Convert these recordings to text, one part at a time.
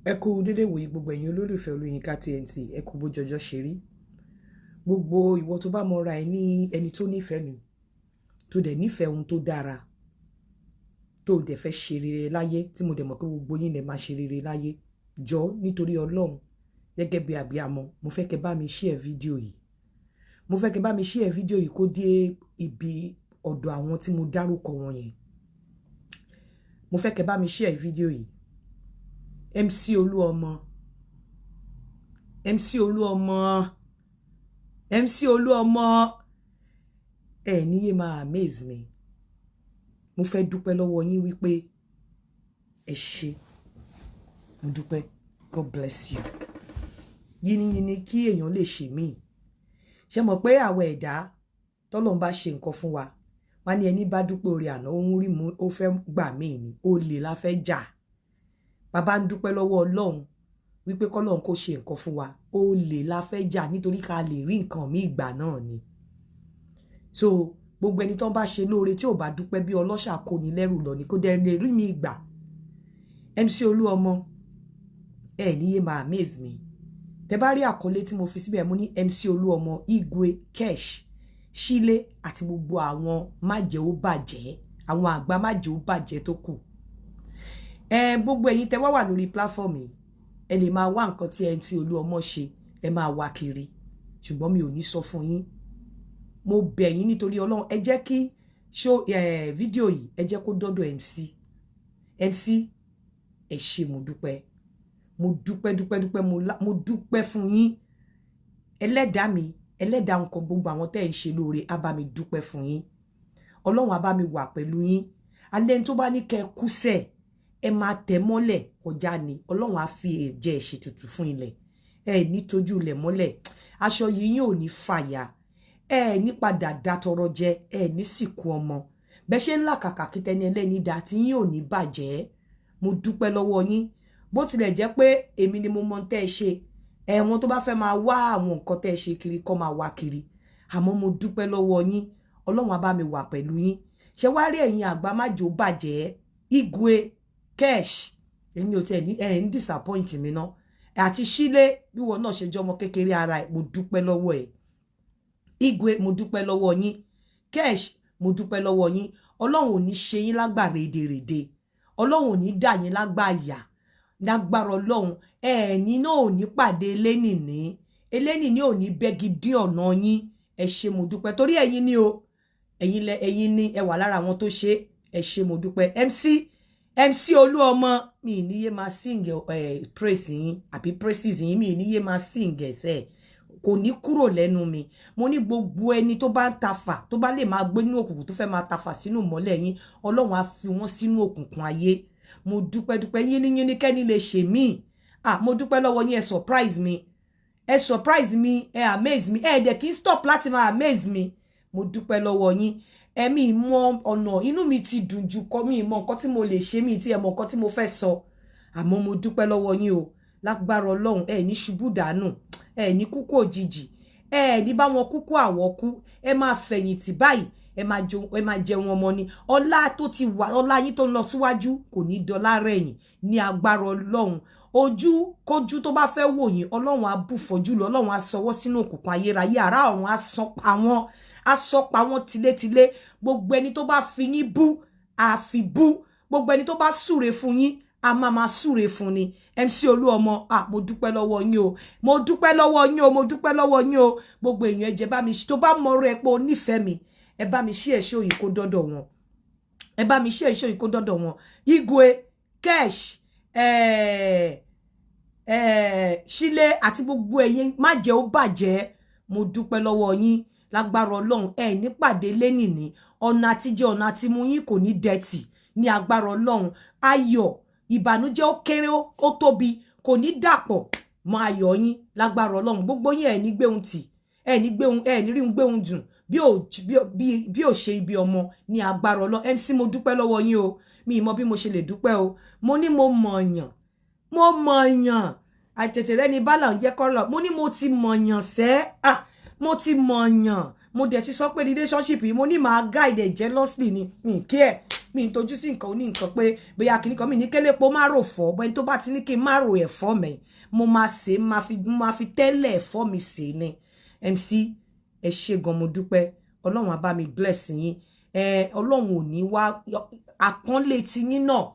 Ẹ kú dédé wòye gbogbo ẹ̀yin olólùfẹ́ Olóyinka TNT. Ẹ kú bójọjọ́ ṣe rí. Gbogbo ìwọ tó bá mọra ẹ ní ẹni tó nífẹ̀ẹ́ mi, tó dẹ̀ nífẹ̀ẹ́ ohun tó dára, tó dẹ̀ fẹ́ ṣe rere láyé, tí mo dẹ̀ mọ̀ pé gbogbo yín lè máa ṣe rere láyé, jọ nítorí Ọlọ́run, gẹ́gẹ́ bí àbíamọ, mo fẹ́ kẹ́ bá mi share fídíò yìí. Mo fẹ́ kẹ́ bá mi share fídíò yìí kó dé ibi ọ̀dọ̀ àwọn tí mo dárúkọ wọn yẹn. Mo fẹ́ kẹ́ bá mi share fídíò yìí. MC Olúọmọ, MC Olúọmọ, MC Olúọmọ, ẹ níyé máa amaze mi. Mo fẹ́ dúpẹ́ lọ́wọ́ yín wípé ẹ ṣé, mo dúpẹ́. God bless you. Yínníyínní kí èèyàn lè ṣe míì. Ṣe mọ̀ pé àwọn ẹ̀dá tọ́lọ́run bá ṣe nǹkan fún wa, wọ́n ní ẹni bá dúpẹ́ orí àná, ó ń rí mu, ó fẹ́ gbà míì ni, olè la fẹ́ jà. Bàbá ń dúpẹ́ lọ́wọ́ Ọlọ́run wípé kọ́lọ́run kó ṣe nǹkan fún wa, olè la fẹ́ jà nítorí ká lè rí nǹkan míì gbà náà ni. So gbogbo ẹni tó ń bá ṣe lóore tí ò bá dúpẹ́, bí ọlọ́ṣà kò ní lẹ́rù lọ ni, kó dẹ̀ lè rí mi gbà. MC Olúọmọ, ẹ níyé máa amaze mi. Tẹ bá rí àkọlé tí mo fi síbẹ̀, mo ní MC Olúọmọ, Igwe, Kesh, Sílé àti gbogbo àwọn májẹ̀ ó bàjẹ́, àwọn àgbà májẹ̀ ó bàjẹ́ tó kù. Ẹ gbogbo ẹ̀yin tẹ wá wà lórí platform yìí, ẹ lè máa wá nǹkan tí MC Olúọmọ ṣe, ẹ máa wá kiri, ṣùgbọ́n mi ò ní sọ fún yín. Mo bẹ̀ yín nítorí Ọlọ́run, ẹ jẹ́ kí ṣó ẹ fídíò yìí, ẹ jẹ́ kó dọ́dọ̀ MC. MC, ẹ ṣé, mo dúpẹ́, mo dúpẹ́ dúpẹ́ dúpẹ́, mo dúpẹ́ fún yín. Ẹlẹ́dàá mi, ẹlẹ́dàá nǹkan, gbogbo àwọn tẹ́ ẹ̀ ń ṣe lóore á bá mi dúpẹ́ fún yín. Ọlọ́run á bá mi wà pẹ̀lú yín. Alẹ́ tó bá ní kẹ́ kúsẹ̀, ẹ máa tẹ̀ mọ́lẹ̀ kọjá ni. Ọlọ́run á fi ẹ̀jẹ̀ ṣètùtù fún ilẹ̀. Ẹ ní tójú ilẹ̀ mọ́lẹ̀, aṣọ yìí yín ò ní fàyà, ẹ ní padà dátọrọ jẹ, ẹ ní sìnkú ọmọ. Bẹ ṣe ń làkàkà kí tẹni ẹlẹ́ni dá tí yín ò ní bàjẹ́. Mo dúpẹ́ lọ́wọ́ yín. Bó tilẹ̀ jẹ́ pé èmi ni mo mọ tẹ́ ẹ ṣe, ẹ̀wọ̀n tó bá fẹ́ máa wá àwọn nǹkan tẹ́ ẹ ṣe kiri kọ́ máa wá kiri, àmọ́ mo dúpẹ́ lọ́wọ́ yín. Ọlọ́run á bá mi wà pẹ̀lú yín. Ṣé wá rí ẹ̀yin àgbà májò bàjẹ́, Igwe, Kesh, èmi ò tiẹ̀ ní ẹ̀ ń disappoint mi ná, àti Sílé, bí wọn náà ṣe jọmọ kékeré ara ẹ̀, mo dúpẹ́ lọ́wọ́ ẹ̀. Igwe, mo dúpẹ́ lọ́wọ́ yín. Kesh, mo dúpẹ́ lọ́wọ́ yín. Ọlọ́run ò ní ṣe yín lágbà rèdèrèdè, Ọlọ́run ò ní dà yín lágbà yà lágbára Ọlọ́run. Ẹ̀ẹ̀ni náà ò ní pàdé elénìní, elénìní ò ní bẹ́gi dín ọ̀nà yín. Ẹ ṣé, mo dúpẹ́, torí ẹ̀yin ni o, ẹ̀yin lẹ, ẹ̀yin ni ẹ wà lára àwọn tó ṣe. Ẹ ṣé, mo dúpẹ́. MC, MC Olúọmọ, mi níyé máa sing praise yín àbí praises yín, mi níyé máa sing ẹsẹ kò ní kúrò lẹ́nu mi. Mo ní gbogbo ẹni tó bá ń tafà, tó bá lè máa gbé nínú òkùnkùn, tó fẹ́ máa tafà sínú ìmọ́lẹ̀ yín, Ọlọ́run á fi wọ́n sínú òkùnkùn ayé. Mo dúpẹ́ dúpẹ́. Yínníyínní kẹ́ni lè ṣe mí. Ah, mo dúpẹ́ lọ́wọ́ yín. Ẹ surprise mi, ẹ surprise mi, ẹ amaze mi, ẹ dẹ̀ kí n stop láti máa amaze mi. Mo dúpẹ́ lọ́wọ́ yín. Ẹ̀mí mọ ọ̀nà inú mi ti dùn jù kọ́ mi mọ nǹkan tí mo lè ṣe, mi tí ẹ mọ nǹkan tí mo fẹ́ sọ, àmọ́ mo dúpẹ́ lọ́wọ́ yín o. Lágbára Ọlọ́run, ẹ ní ṣubú dànù, ẹ ní kúkú òjijì, ẹ ní bá wọn kúkú àwọ̀kú. Ẹ máa fẹ̀yìntì báyìí, ẹ máa jẹun ọmọ ni. Ọlá tó ti wà, ọlá yín tó ń lọ síwájú kò ní dọlá rẹ̀yìn ní agbára Ọlọ́run. Ojú kójú tó bá fẹ́ wò yín, Ọlọ́run á bù fọ́jú lọ, Ọlọ́run á sọwọ́ sínú òkùnkùn ayérayé, àrá ọ̀run á sọ pa wọ́n, á sọ pa wọ́n tilétilé. Gbogbo ẹni tó bá fi yín bú, á fi bú. Gbogbo ẹni tó bá súre fún yín, a máa máa súre fún ni. MC Olúọmọ, ah, mo dúpẹ́ lọ́wọ́ yín o, mo dúpẹ́ lọ́wọ́ yín o, mo dúpẹ́ lọ́wọ́ yín o. Gbogbo èèyàn, ẹ jẹ́ bá mi, tó bá mọ̀rọ̀ ẹ pé o nífẹ̀ẹ́ mi, ẹ bá mi share show yìí kó dọ́dọ̀ wọn. Ẹ bá mi share show yìí kó dọ́dọ̀ wọn. Igwe, Kesh, Sílé àti gbogbo ẹ̀yin má jẹ́ ó bàjẹ́, mo dúpẹ́ lọ́wọ́ yín. Lágbára Ọlọ́run, ẹ ní pàdé lénìní, ọ̀nà àtijọ́, ọ̀nà àti mú yín kò ní dẹ̀tì ní agbára Ọlọ́run. Ayọ̀ ìbànújẹ́, ó kéré ó tóbi, kò ní dàpọ̀ mọ́ ayọ̀ yín lágbára Ọlọ́run. Gbogbo yín, ẹ ní gbéhùn tì, ẹ ní gbéhùn, ẹ ní rí gbéhùn dùn bí ò ṣe ibi ọmọ ní agbára Ọlọ́run. MC, mo dúpẹ́ lọ́wọ́ yín o. Mi mọ bí mo ṣe lè dúpẹ́ o. Mo ní mo mọ̀ọ̀yàn, mo mọ̀ọ̀yàn, àtẹ̀tẹ̀rẹ́ ni bálà ń jẹ́ kọ́lọ̀. Mo ní mo ti mọ̀ọ̀yàn sẹ́. Ah, mo ti mọ̀ọ̀yàn. Mo dẹ̀ ti sọ pé relationship yìí, mo ní màá guide ẹ̀ jealously ni mi kí ẹ̀. Mi ń tojú sí nǹkan oní nǹkan pé bóyá kìíní kan mi ní kélépo má rò fọ́ bẹ́ẹ̀ tó bá ti ní kí n má rò ẹ̀fọ́ mi, mo máa sè, mo máa fi tẹ́lẹ̀ ẹ̀fọ́ mi sè ni. MC, ẹ ṣé gan, mo dúpẹ́. Ọlọ́run á bá mi bless yín. Ẹ Ọlọ́run ò ní wá àpọ́nlé tiyín náà,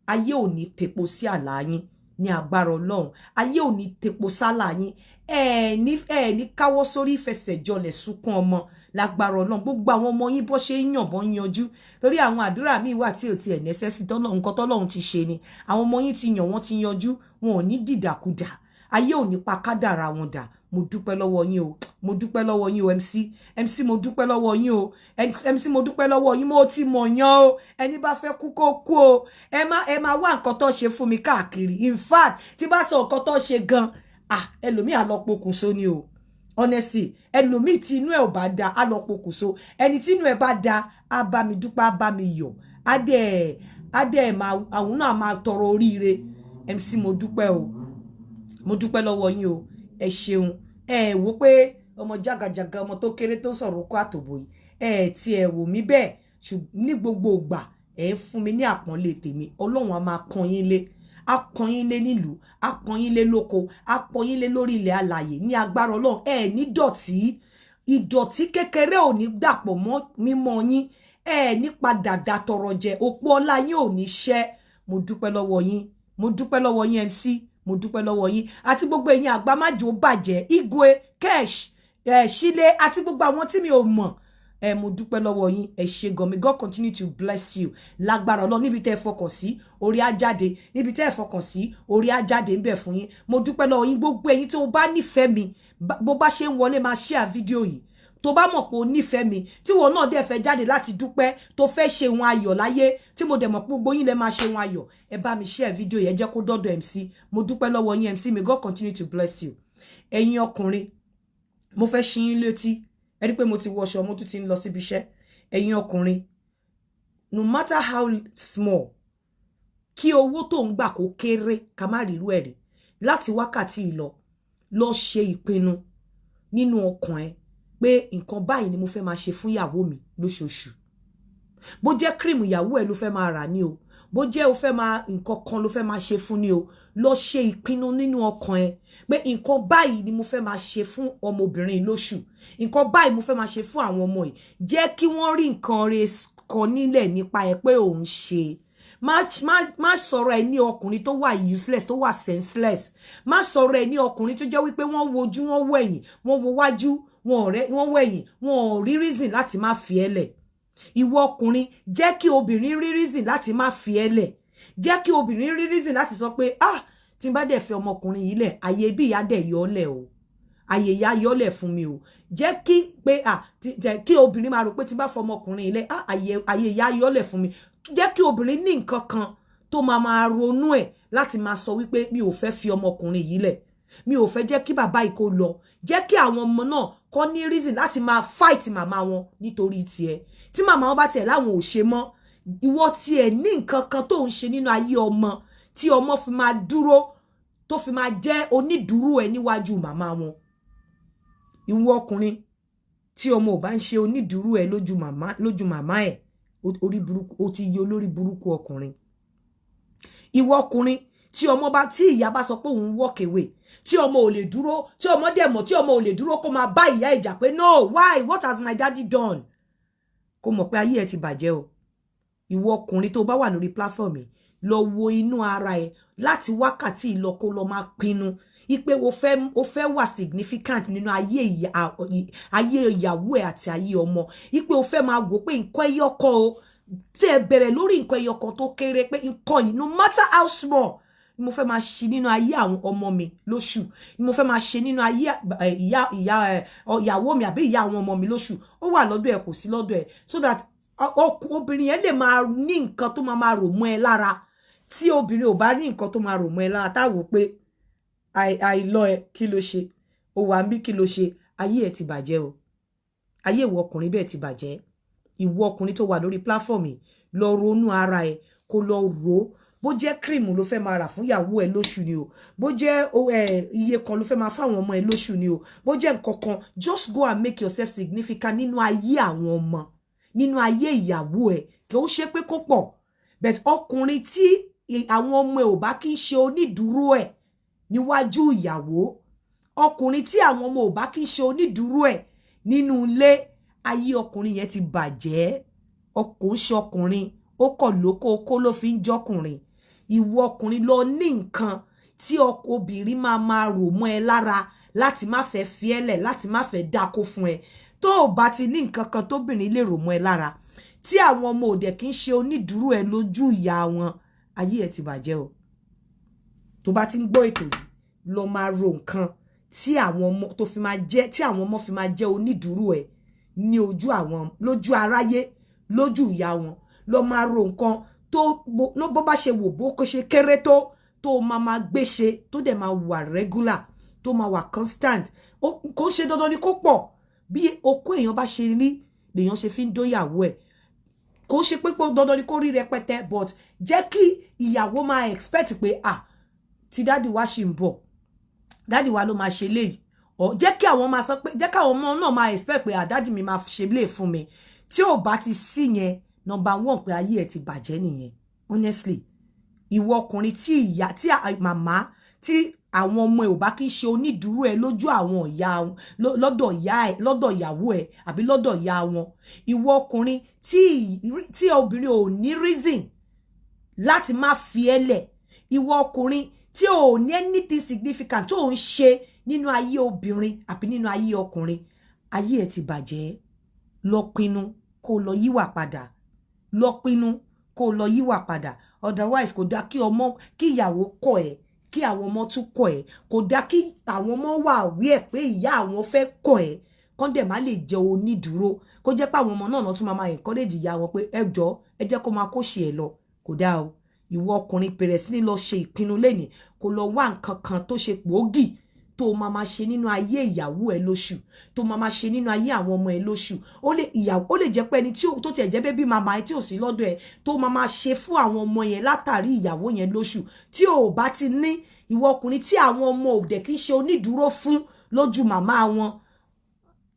ayé ò ní tepo sí àlá yín ní agbára Ọlọ́run. Ayé ò ní tepo sálà yín. Ẹ ní káwọ́ sórí ìfẹsẹ̀jọlẹ̀ sunkún ọmọ lágbára Ọlọ́run. Gbogbo àwọn ọmọ yín, bó ṣe ń yàn bọ́ ń yanjú, torí àwọn àdúrà míì wà tí ò tiẹ̀ necessary tọ́lọ́ nǹkan tọ́lọ́run ti ṣe ni. Àwọn ọmọ yín ti yàn, wọ́n ti yanjú, wọn ò ní dìdàkudà, ayé ò ní pa kádàrá wọn dà. Mo dúpẹ́ lọ́wọ́ yín o, mo dúpẹ́ lọ́wọ́ yín o. MC, MC, mo dúpẹ́ lọ́wọ́ yín o. MC, mo dúpẹ́ lọ́wọ́ yín. Mo ti mọ̀ yán o. Ẹni bá fẹ́ kú kó kú o. Ẹ má wá nǹkan tó ṣe fún mi káàkiri. In fact, tí bá sọ nǹkan tó ṣe gan, ah, ẹlòmíì á lọ pokùnso ni o. Honestly, ẹlòmíì tí inú ẹ ò bá da á lọ pokùnso. Ẹni tí inú ẹ bá da á bá mi dúpẹ́, á bá mi yọ̀, á dẹ̀ máa àwọn náà máa tọrọ oríire. MC, mo dúpẹ́ o, mo dúpẹ́ lọ́wọ́ yín o. Ẹ ṣeun. Ẹ wò pé ọmọ jágajàga, ọmọ tó kéré tó sọ̀rọ̀ kó àtòbò yìí, ẹ tí ẹ wò mí bẹ́ẹ̀. Ní gbogbo ìgbà ẹ ń fún mi ní àpọ́nlé tèmi. Ọlọ́run á máa pọ́n yín lé, á pọ́n yín lé nílùú, á pọ́n yín lé lóko, á pọ́n yín lé lórí ilẹ̀ alàyè ní agbára Ọlọ́run. Ẹ ní dọ̀tí, ìdọ̀tí kékeré ò ní dàpọ̀ mọ́ mímọ́ yín. Ẹ ní padà dàtọ̀rọ̀ jẹ, òpó ọlá yín ò ní ṣẹ́. Mo dúpẹ́ lọ́wọ́ yín, mo dúpẹ́ lọ́wọ́ yín. MC, mo dúpẹ́ lọ́wọ́ yín àti gbogbo ẹ̀yin àgbà májò bàjẹ́, Igwe Kesh ẹ̀ Sílé àti gbogbo àwọn tí mi ò mọ̀ ẹ, mo dúpẹ́ lọ́wọ́ yín. Ẹ ṣé gan. May God continue to bless you lágbára Ọlọ́run. Níbi tẹ́ ẹ fọkàn sí, orí á jáde. Níbi tẹ́ ẹ fọkàn sí, orí á jáde ń bẹ̀ fún yín. Mo dúpẹ́ lọ́wọ́ yín. Gbogbo ẹ̀yin tó bá nífẹ̀ẹ́ mi, bó bá ṣe ń wọlé, máa share fídíò yìí. Tó bá mọ̀ pé o nífẹ̀ẹ́ mi, tí wọn náà dẹ̀ fẹ́ jáde láti dúpẹ́, tó fẹ́ ṣe ohun ayọ̀ láyé, tí mo dẹ̀ mọ̀ pé gbogbo yín lẹ máa ṣe ohun ayọ̀, ẹ bá mi share fídíò yẹn, jẹ́ kó dọ́dọ̀ MC. Mo dúpẹ́ lọ́wọ́ yín. MC, may God continue to bless you. Ẹ̀yin ọkùnrin, mo fẹ́ ṣí yín létí. Ẹ rí pé mo ti wọṣọ, mo tún ti ń lọ síbi iṣẹ́. Ẹ̀yin ọkùnrin, no matter how small kí owó tó ń gbà kó kéré, ká má rírú ẹ̀ rí, láti wákàtí ìlọ lọ ṣe ìpinnu nínú ọkàn ẹ pé nǹkan báyìí ni mo fẹ́ máa ṣe fún ìyàwó mi lóṣooṣù. Bó jẹ́ cream ìyàwó ẹ ló fẹ́ máa rà ní o, bó jẹ́ o fẹ́ máa nǹkan kan ló fẹ́ máa ṣe fún ní o, lọ ṣe ìpinnu nínú ọkàn ẹ pé nǹkan báyìí ni mo fẹ́ máa ṣe fún ọmọbìnrin lóṣù, nǹkan báyìí mo fẹ́ máa ṣe fún àwọn ọmọ yìí. Jẹ́ kí wọ́n rí nǹkan rẹ̀ kọ nílẹ̀ nípa ẹ pé òun ṣe. Má sọ̀rọ̀ ẹ ní ọkùnrin tó wà useless, tó wà senseless. Má sọ̀rọ̀ ẹ ní ọkùnrin tó jẹ́ wípé wọ́n wojú, wọ́n wẹ̀yìn, wọ́n wo wájú, wọ́n wẹ̀yìn, wọ́n ò rí reason láti má fi ẹ́ lẹ̀. Ìwọ ọkùnrin, jẹ́ kí obìnrin rí reason láti má fi ẹ́ lẹ̀. Jẹ́ kí obìnrin rí reason láti sọ pé, "Ah, tí n bá dẹ̀ fi ọmọkùnrin yìí lẹ̀, ayé bí ìyá dẹ̀ yọ ọ́ lẹ̀ o, ayé ìyá yọ ọ́ lẹ̀ fún mi o." Jẹ́ kí pé, ah, jẹ́ kí obìnrin máa rò pé tí n bá fọ ọmọkùnrin yìí lẹ̀, ah, ayé ìyá yọ ọ́ lẹ̀ fún mi. Jẹ́ kí obìnrin ní nǹkan kan tó máa máa ronú ẹ̀ láti máa sọ wípé mi ò fẹ́ fi ọmọkùnrin yìí lẹ̀, mi ò fẹ́ jẹ́ kí bàbá yìí kó lọ. Jẹ́ kí àwọn ọmọ náà kọ́ ní reason láti máa fight màmá wọn nítorí tiẹ̀. Tí màmá wọn bá tiẹ̀ láwọn ò ṣe mọ́, ìwọ tiẹ̀ ní nǹkan kan tó ń ṣe nínú ayé ọmọ tí ọmọ fi máa dúró, tó fi máa jẹ́ onídùúró ẹ níwájú màmá wọn. Ìwọ ọkùnrin tí ọmọ ò bá ń ṣe onídùúró ẹ lójú màmá ẹ, orí burúkú, ó ti yí olórí burúkú ọkùnrin. Ìwọ ọkùnrin tí ọmọ bá, tí ìyá bá sọ pé òun walk away, tí ọmọ ò lè dúró, tí ọmọ dẹ̀ mọ̀ tí ọmọ ò lè dúró kó máa bá ìyá ìjà pé, "No, why? What has my daddy done?" Kó mọ̀ pé ayé ẹ ti bàjẹ́ o. Ìwọ ọkùnrin tó bá wà lórí platform yìí, lọ wo inú ara ẹ láti wákàtí ìlọ, kó lọ máa pinnu ipe o fẹ́ wà significant nínú ayé ayé ìyàwó ẹ àti ayé ọmọ, ipe o fẹ́ máa wò pé nǹkan ẹyọ kan o tí ẹ bẹ̀rẹ̀ lórí nǹkan ẹyọ kan tó kéré, pé nǹkan yìí, no matter how small, ni mo fẹ́ máa ṣe nínú ayé àwọn ọmọ mi lóṣù, ni mo fẹ́ máa ṣe nínú ayé ìyá ìyàwó mi àbí ìyá àwọn ọmọ mi lóṣù. Ó wà lọ́dọ̀ ẹ̀, kò sí lọ́dọ̀ ẹ̀, so that obìnrin yẹn lè máa ní nǹkan tó máa máa rò mọ́ ẹ lára. Tí obìnrin ò bá ní nǹkan tó máa rò mọ́ ẹ lára, táwo pé àìlọ ẹ, kí ló ṣe? Ó wà ń bí, kí ló ṣe? Ayé ẹ ti bàjẹ́ o. Ayé ìwọ ọkùnrin bẹ́ẹ̀ ti bàjẹ́. Ìwọ ọkùnrin tó wà lórí platform yìí, lọ ronú ara ẹ, kó lọ rò ó. Bó jẹ́ cream ló fẹ́ máa rà fún ìyàwó ẹ lóṣù ni o, bó jẹ́ iye kan ló fẹ́ máa fáwọn ọmọ ẹ lóṣù ni o, bó jẹ́ nǹkan kan, just go and make yourself significant nínú ayé àwọn ọmọ. nínú ayé ìyàwó ẹ. Kì ó ṣe pé kó pọ̀, but ọkùnrin tí àwọn ọmọ ẹ ò bá kí ń ṣe onídùúró ẹ níwájú ìyàwó, ọkùnrin tí àwọn ọmọ ò bá kí ń ṣe onídùúró ẹ nínú ilé, ayé ọkùnrin yẹn ti bàjẹ́. Ọkùnrin ṣe ọkùnrin, ó kọ̀ lóko kó ló fi ń jọkùnrin. Ìwọ ọkùnrin, lọ ní nǹkan tí obìnrin máa máa rò mọ́ ẹ lára láti má fẹ́ fi ẹ́ lẹ̀, láti má fẹ́ dákó fún ẹ. Tó o bá ti ní nǹkan kan tóbìnrin lè rò mọ́ ẹ lára, tí àwọn ọmọ òdẹ kì í ṣe onídùúró ẹ lójú ìyá wọn, ayé ẹ ti bàjẹ́ o. Tó bá ti ń gbọ́ ètò yìí, lọ máa ro nǹkan tí àwọn ọmọ tó fi máa jẹ́, tí àwọn ọmọ fi máa jẹ́ onídùúró ẹ ní ojú àwọn, lójú aráyé, lójú ìyá wọn. Lọ máa ro nǹkan tó bó bá ṣe wò, bó kó ṣe kéré tó máa máa gbé ṣe, tó dẹ̀ máa wà regular, tó máa wà constant. Kò ṣe dandan ni kó pọ̀. Bí okó èèyàn bá ṣe rí lèèyàn ṣe fi ń dóyàwó ẹ̀. Kò ṣe pé dandan ni kó rí rẹpẹtẹ, but jẹ́ kí ìyàwó máa expect pé, "Ah, tí daddy wa ṣì ń bọ̀, daddy wa ló máa ṣe léyìí." Ọ jẹ́ kí àwọn máa sọ pé, jẹ́ káwọn ọmọ náà máa expect pé, "Ah, daddy mi máa ṣe lè fún mi." Tí ò bá ti sí yẹn, number one, pé ayé ẹ̀ ti bàjẹ́ nìyẹn, honestly. Ìwọ ọkùnrin tí ìyá, tí màmá, tí àwọn ọmọ ẹ ò bá kí ń ṣe onídùúró ẹ lójú àwọn ìyá, lọ́dọ̀ ìyá ẹ, lọ́dọ̀ ìyàwó ẹ àbí lọ́dọ̀ ìyá wọn, ìwọ ọkùnrin tí obìnrin ò ní reason láti má fi ẹ́ lẹ̀, ìwọ ọkùnrin tí ò ní anything significant tó ń ṣe nínú ayé obìnrin àbí nínú ayé ọkùnrin, ayé ẹ ti bàjẹ́. Lọ pinnu kó lọ yíwà padà. Lọ pinnu kó lọ yíwà padà. Otherwise, kò dá kí ọmọ, kí ìyàwó kọ̀ ẹ́, kí àwọn ọmọ tún kọ̀ ẹ́. Kò dá kí àwọn ọmọ wà wí ẹ̀ pé ìyá àwọn fẹ́ kọ̀ ẹ́, kán dẹ̀ má lè jẹ́ onídùúró, kó jẹ́ pé àwọn ọmọ náà tún máa máa encourage ìyá wọn pé, "Ẹ jọ̀ọ́, ẹ jẹ́ kó máa kó ṣe ẹ̀ lọ." Kò dáa o. Ìwọ ọkùnrin, bẹ̀rẹ̀ sí ní lọ ṣe ìpinnu lẹ́nìí, kó lọ wá nǹkan kan tó ṣe gbòógì tó máa máa ṣe nínú ayé ìyàwó ẹ lóṣù, tó máa máa ṣe nínú ayé àwọn ọmọ ẹ lóṣù. Ó lè ìyàwó, ó lè jẹ́ pé ẹni tó tiẹ̀ jẹ́ baby mama ẹ tí ò sí lọ́dọ̀ ẹ, tó máa máa ṣe fún àwọn ọmọ yẹn látàrí ìyàwó yẹn lóṣù. Tí ò bá ti ní, ìwọ ọkùnrin tí àwọn ọmọ òdẹ kì í ṣe onídùúró fún lójú màmá wọn,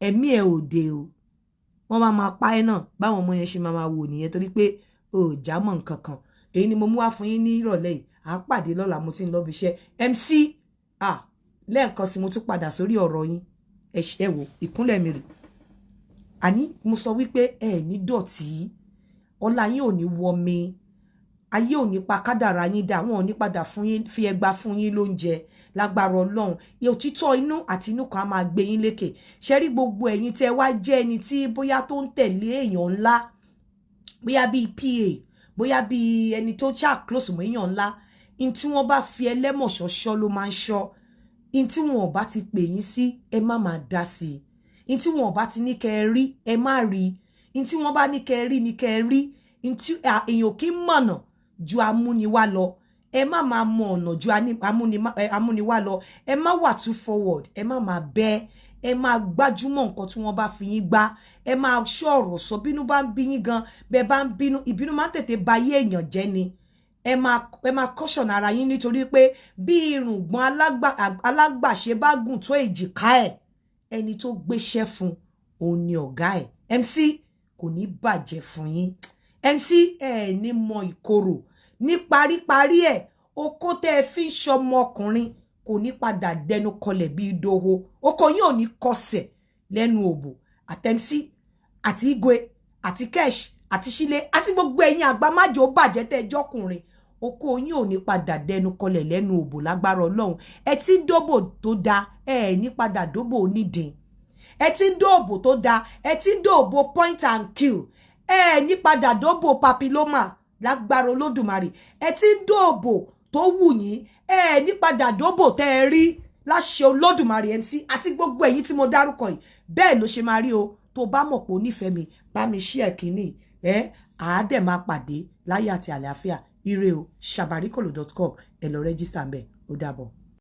ẹ̀mí ẹ̀ ò dé o. Wọ́n máa máa pa ẹ́ náà, báwọn ọmọ yẹn ṣe máa máa wò nìyẹn, torí pé o ò já mọ́ nǹkan kan. Èyí ni mo mú wá fún yín ní ìrọ̀lẹ́ yìí. À ń pàdé lọ́la, mo ti ń lọ bí iṣẹ́. MC, ah, lẹ́ẹ̀kan sí, mo tún padà sórí ọ̀rọ̀ yín. Ẹ wò, ìkúnlẹ̀ mi rè. Àní mo sọ wípé ẹ ní dọ̀tí, ọlá yín ò ní wọmi, ayé ò ní pa kádàrá yín dà, wọn ò ní padà fún yín, fi ẹgba fún yín lóúnjẹ lágbára Ọlọ́run. Òtítọ́ inú àti inú kan á máa gbé yín lékè. Ṣe rí gbogbo ẹ̀yin tẹ́ wá jẹ́ ẹni tí bóyá tó ń tẹ̀lé èèyàn ńlá, bóyá bíi PA, bóyá bíi ẹni tó ṣáà close mọ́ èèyàn ńlá, in tí wọ́n bá fi ẹlẹ́mọ̀ṣọ́ ṣọ́ ló máa ń ṣọ́. In tí wọn ò bá ti pè yín sí, ẹ má máa dá sí i. In tí wọn ò bá ti ní kẹ́ ẹ rí, ẹ má rí. In tí wọ́n bá ní kẹ́ ẹ rí ní kẹ́ ẹ rí. In tí èèyàn kì í mọ̀nà ju amúniwá lọ. Ẹ má máa mọ ọ̀nà ju amúniwá lọ. Ẹ má wà too forward, ẹ má máa bẹ́, ẹ máa gbájúmọ́ nǹkan tí wọ́n bá fi yín gbá. Ẹ máa ṣọ́ ọ̀rọ̀ sọ. Bínú bá ń bí yín gan, bẹ́ẹ̀ bá ń bínú, ìbínú máa ń tètè ba ayé èèyàn jẹ́ ni. Ẹ máa caution ara yín, nítorí pé bí irùngbọ̀n alágbàṣe bá gùn tó èjìká ẹ̀, ẹni tó gbéṣẹ́ fún òun ni ọ̀gá ẹ̀. MC, kò ní bàjẹ́ fún yín. MC, ẹ ní mọ ìkorò ní paríparí ẹ̀. Okó tẹ́ ẹ fi ń ṣọmọ ọkùnrin kò ní padà dẹnu kọlẹ̀ bí ìdòho. Okó yín ò ní kọsẹ̀ lẹ́nu òbò. Àti MC àti Igwe àti Kesh àti Sílé àti gbogbo ẹ̀yin àgbà májò bàjẹ́ tẹ́ ẹ jọ́kùnrin, okó yín ò ní padà dẹnu kọlẹ̀ lẹ́nu òbò lágbára Ọlọ́run. Ẹ ti ń dóbò tó da, ẹ ní padà dóbò onídìí. Ẹ ti ń dóòbò tó da, ẹ ti ń dóòbò point and kill, ẹ ní padà dóbò papilloma lágbára Olódùmarè. Ẹ ti ń dóòbò tó wù yín, ẹ ní padà dóbò tẹ́ ẹ rí láṣẹ Olódùmarè. MC àti gbogbo ẹ̀yin tí mo dárúkọ yìí, bẹ́ẹ̀ ló ṣe máa rí o. Tó bá mọ̀ pé o nífẹ̀ẹ́ mi, bá mi ṣí ẹ̀ kínní ẹ. Àádẹ́ máa pàdé láyé àti àlàáfíà. Ire o. Sabarikolo.com, ẹ lọ register mbẹ̀. Ó dàbọ̀.